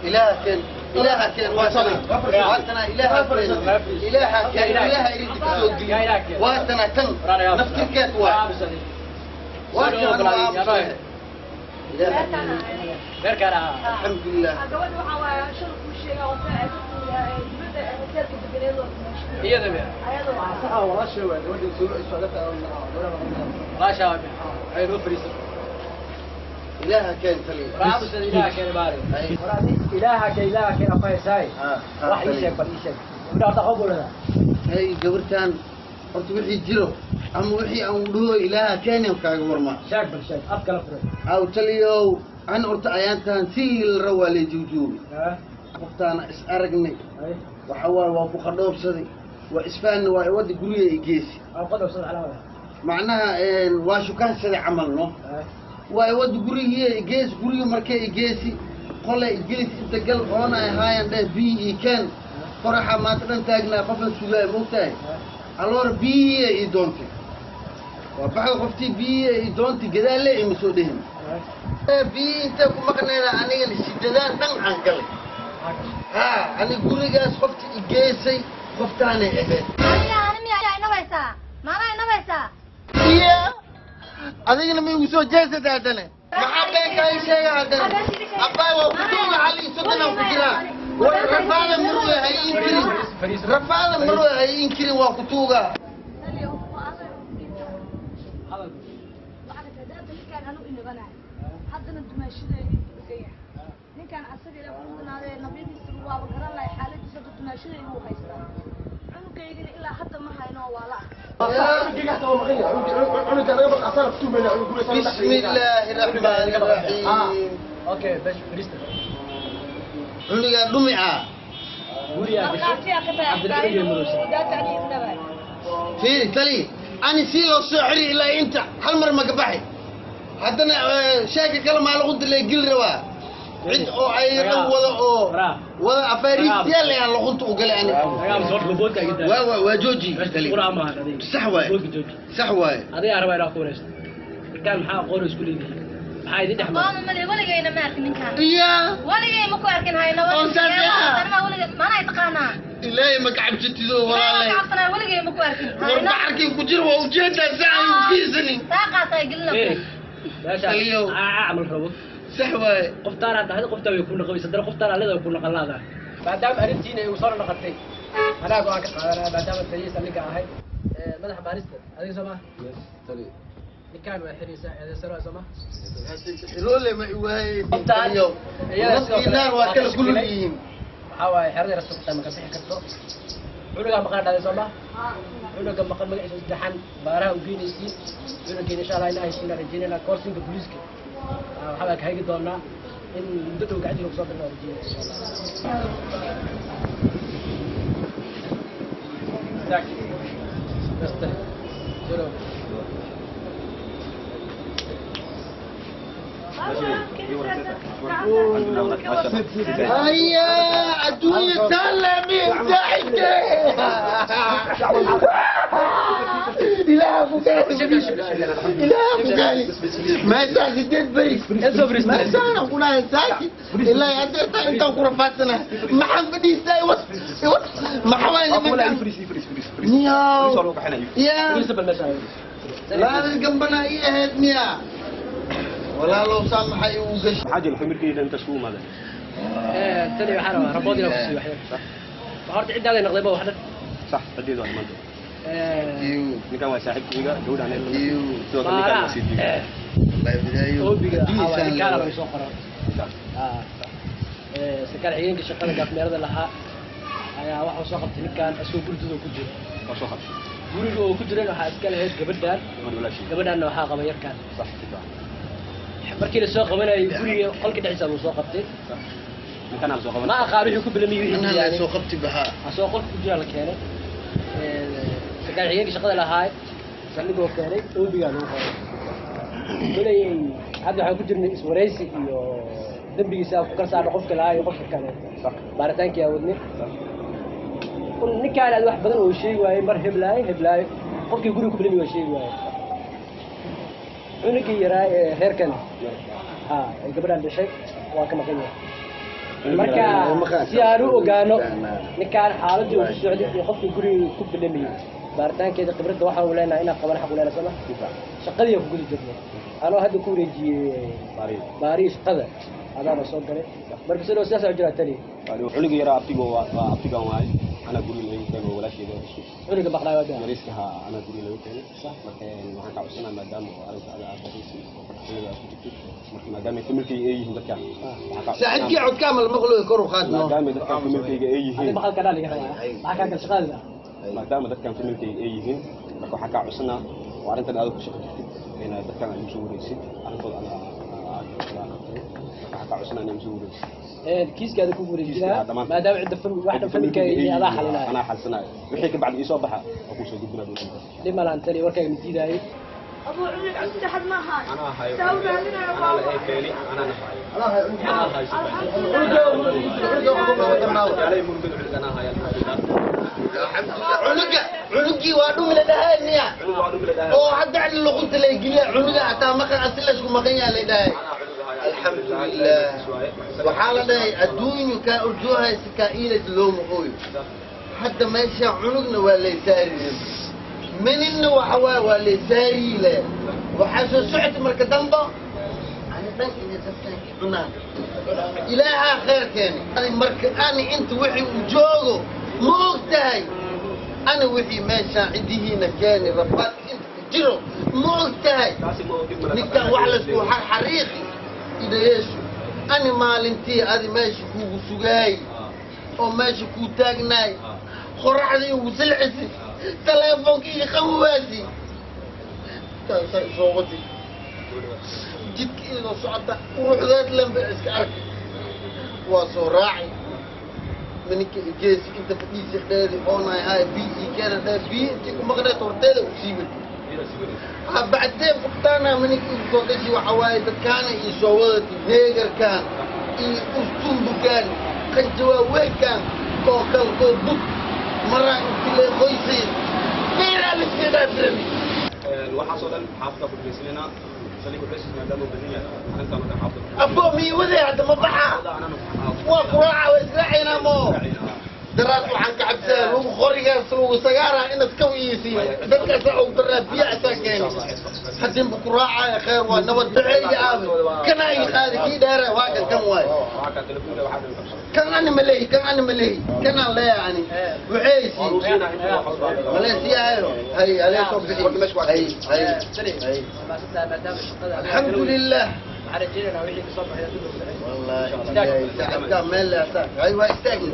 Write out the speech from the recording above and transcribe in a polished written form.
Ilaaha keen, Ilaaha keen, waatana, waatana, Ilaaha keen, Ilaaha keen, Ilaaha irinta kasoo geli, waatana tan naftirkeed waay, waatana waa aamusay. Ilaaha keen. Reerkaan ahaa. Alxamdulilah. Gabadha waxaa waaye shal kuu sheegaa oo dibadda hoteelka deganeed oo Iyada miya? Ayada waa. Saxa, walaashay waa gabadha soo socota. Walaashaa waa miya? Ay noo fariisan. Ilaaha keen, taliya. Raabusan Ilaaha keen baari. Ilaaha keen, Ilaaha keen afaysaay. Wax ii sheeg, bal ii sheeg. Gabadha horta qof ulada. Hay, gabartan horta wixii jiro ama wixii aan dhaho Ilaaha keenan kaaga warmaa. Sheeg, bal sheeg, af kala furay. Aw taliyow, an horta ayaantaan si la rawaa lee juujuubi. Qoftaana is aragnay. Waxa waaye waa ku qadhoobsaday, waa isfahanna, waa iwada guriga i geesi. Aan qodobsada xalaawada. Macnaha waa shukaansaday camal no, waa iwada gurigii igeesi, guriga markay igeesi qole igelis inta gal oona ay haayaan dheh biyi ii keen, qoraxa maanta dhan taagnaa, qofan sugaaya moogtahay, aloor biyihii ay ii doontay, waa baxda qoftii biyihii ay ii doontay, gadaalle ima soo dhehin biyihii intay ku maqneeda, anigana sidadaan dhan aan galay. Ha, ani gurigaas qofti igeesay qoftaanay ahayd. Aniga ani miyaa inabaysaa? Maanaa inabaysaa? Iya, adigana ma igu soo jeesata haddana? Maxaa beenka ii sheega haddana? Abbaay, waa kutuuga cali 30 aan ku jiraa. War rafaada marwe ha ii inkirin, rafaada marwe ha ii inkirin, waa kutuuga. Hadal. Ninkaan anu inabanayo haddana dumaashadeedii degan yahay ninkaan asaga ila kusugnaaday, nabyadiisa waaba garan lahay xaaladiisa, hadda dumaashadeedi wuu haystaa, cunugaygana ilaa hadda ma hayno, waa la. Bismi illaahi raxmaani raxiim. Okay, bas fariista. Cunugaa dhumi ah. Gurigaa gashay. Markhaatiyaa ka tahay. Cabdilxamiid Murus. Fiiri tali, ani sii loo soo xiri ilaa inta hal mar maka baxi, haddana sheeka kale maa luqunta lee geli rabaa, cid oo ay dhan wada oo wada afaariisyaal ayaan luqunta u galay ani. Dagaal soo boodka iga daa. Waa jooji tali. Qura ma aha adiga. Sax waaye. Boodka jooji. Sax waaye. Adiga rabaa inaa ku wareesto. Ninkaan maxaa aqoon isku leedihiin? Maxaa idin dhex maray? Aqoon male, weligayna ma arkin ninkaan. Iya. Weligay ma ku arkin hayna. Oo saas ah. Anima weligay maanaa taqaanaa. Ilaahay ma kacabsatido Walaalay walaalay. Cabsanaa, weligay ma ku arkin. War bacarkii ku jir waa ujeedaa sax ay ufiirsanin. Saaqaas ay gelina. Fiiri. Meesha Taliyow. aa camal rabo. Sax waaye. Qoftaan hadda hada qoftaan way ku naqaysa, dara qoftaan alada ku naqalaada. Maadaama arrintiina ay soo noqotay, anaa go'aan ka qaadanaya maadaama taliya ninka ahay. Madaxa baarista adiga soo ma? Tali. Ninkaan waa xiriisa eedeysano soo ma? Xiroole ma iwaayey. Qoftaan Taliyow. iyada sidoo Naftii kale naar waa kala waa kulul shakilay. yihiin. Waxaa waaye xerada rasta xitaa ma ka bixi karto. Cunugaa maqan dhahday soo ma? Cunuga maqan magaciisa saddexan baaraha u geynaysiin. Cunugeena insha Allah inaa haysiin rajeynayna, koorsinka booliiska waxaa baa ka hagi doonaa in muddo dhow gacantiina kusoo dirna rajeynaya insha Allah. Istaag. Bas tali. Soo dhawow. هيا الدنيا سلمي ساعدك إله أبو كاري، إله أبو كاري، ما ساكت بري، ما سانا كنا ساكت إلا أنت أنت كرفاتنا محمد إيساي وس وس محمد نياو يا Fariista bal meesha. لا الجنبنا إيه هاد ميا ولا لو سامح يوجش. Maxaa jira famirkayda inta iskugu imaadeen? Tani waxaa rabaa rabood inaan kusiiyo wax yar. Horta ciddaaday noqday ba wax dhan. Sax, cideedu waa imaan doonta. Ninkan waa saaxiibkayga, gabadhaan sidoo kale ninkan waa sii diiga. Oobiga waxaa waaye ninkaan laga soo qoro. Sarkaal xigeenka shaqada gaafmeerada lahaa ayaa waxuu soo qabtay ninkaan asagoo guridood ku jiro. Waa soo qabtay. Guriga oo ku jiran waxaa iska lahayd gabadhaan. Gabadh walaashii. Gabadhaanna waxaa qaba yarkaan. Sax, si fiican. Markii la soo qabanayay guriga qolka dhexdiisa buu soo qabtay. Ninkaan aan soo qaban. Ma aqaan wixii ku bilamay wixii أنا لا diyaariyay. سوق بها. Asagoo qolka ku jira la keenay. Sarkaal xigeenka shaqada lahaa saldhigoo keenay, oobigaa lagu qoray. Koley hadda waxaan ku jirnay iswaraysi iyo dembigiisa aan ku kala saarno qofka lahaa iyo qofka kale. Baaritaankii aan wadnay. Ninkaan aad wax badan oo sheegi waayey, mar heblaayo heblaayo, qofkii guriga ku bilami waa sheegi waayey. Cunugii yaraa ee reerkan ha ay gabadhaan dhashay waa ka maqan yahay. Marka si aan u ogaano ninkaan xaaladii uu ku socday iyo qofkii guriga ku bilamayay baaritaankeeda, khibradda waxaan u leenahay inaan qaban xaq u leenahay, sooma? Shaqadii aan ku guda jirnay, anoo hadda ku wareejiyey baarihi shaqada adaana soo galay. Marka sidoo sidaas aa jiraa, taliya. Cunuga yaraa abtigo waa abtigan waaye, anaa guriga lagu keenay oo walaasheeda dhashay. Cunuga maqnaa waa yariiska haa, anaa guriga lagu keenay. Marka waxaan ka codsanaa, maadaama oo arrinta ada aad baraysid oo cunuga aad ku jirtid, marka maadaama ay familkayga ay yihiin dadkan, waxaan ka Saaxiibkii codkaa mal maqlo, kor u qaadno. Maadaama dadkan familkayga ay Adi yihiin maqalka dhaa laga rabaa, maxaa kaa gal shaqadada? Maadaama dadkan familkayga ay yihiin, marka waxaan kaa codsanaa oo arrintan aad ku shaqo jirtid inaad dadkan aad igu soo wareysid arrintooda, ana aad qabtay. Marka waxaan kaa codsanaa inaad igu soo wareysid Kiiskaada ku wareejinaa. Kiiska, dhammaan. Maadaama cidda waxna familkaaga iyo adaa xalinaya. Anaa xalsanayo. Wixii ka bacdi iisoo baxa oo kusoo gudbinaa dowladda. Dhib malaan, taliya, warkaaga ma diidaayo. Abuu, cunug saddexaad ma ahaan. Anaa hayo. Saa u raadinayo. Anaa la keeni, anaa hayo, anaa hayo. Alxamdulilah. Anaa hayo. Cunuga, cunugii waa dhumi la dhahay miya? Cunug waa dhumi la dhahay. Oo hadda cali luqunta lay geliya cunuga, hataa maqan asi laysku maqan yaha lay dhahay. Alxamdulilah, waxaa la dhahay adduunyu kaa urjoohaysa kaa iilas looma ooyo. Hadda meesha cunugna waa laysaariye, minina waxa waaye waa laysaariile. Waxaa soo socota marka damba ani dhan inay dadkan i cunaan. Ilaahaa khayr keenay. Marka ani inta wixii uu joogo ma og tahay, ana wixii meeshaan cidihiina keeni rafaadka inta ku jiro ma og tahay. Ninkan wax laysku xarxariiqi idhayeesho. Ani maalintii adi meesha kuugu sugaay oo meesha kuu taagnaay, qoraxdii ugu silcisi, teleefonka iyo qawaasi taasaa isoo wadi, jidka iyadoo socota quruxdeed lanba iska arkay, waa soo raacay. Maninka igeesi inta fadhiisi dheedi oonay hay bi ii keena dhee, biyo intii ku maqneed horteeda u sii wadi. Bacdeen furtaana maninka igu soo gashi. Waxa waaye dadkaana ii soo wadati neegarkaan iyo ustumbukaan qanjawaaweynkaan koo kal koo bug maraa inti lee qoysay beeraa liska dhaaframi. Waxaasoo dhan xaafada ku dhegeysanayna saliig wuxuu maadaama badan yahay arrintan oo dhan xaafada. Abo, miiwadee hadda ma baxa? Waa ku raaca, waa israacaynaa. Mo daraad waxaan ka cabsayaa lagu qorigaas lagu sagaaraa inaad ka wiisiiyo dadkaasaa ugu daraa biyo asaa keeni. Hadinba ku raacaya, khayr waa nabad baxeyga. Aabe kana ii qaadi kii dheera, waa kan kan waay kan ani ma leehi, kan ani ma leehi, kanaan leeyahay ani waxaysi maleesiyaayo. Hay alee soo bixi, hay hay hay. Alxamdulilah. Waxaan rajaynaynaa wixii kasoo baxay adduunka. Wallahi saaxibkaa meel leesaa hay waa istaagna.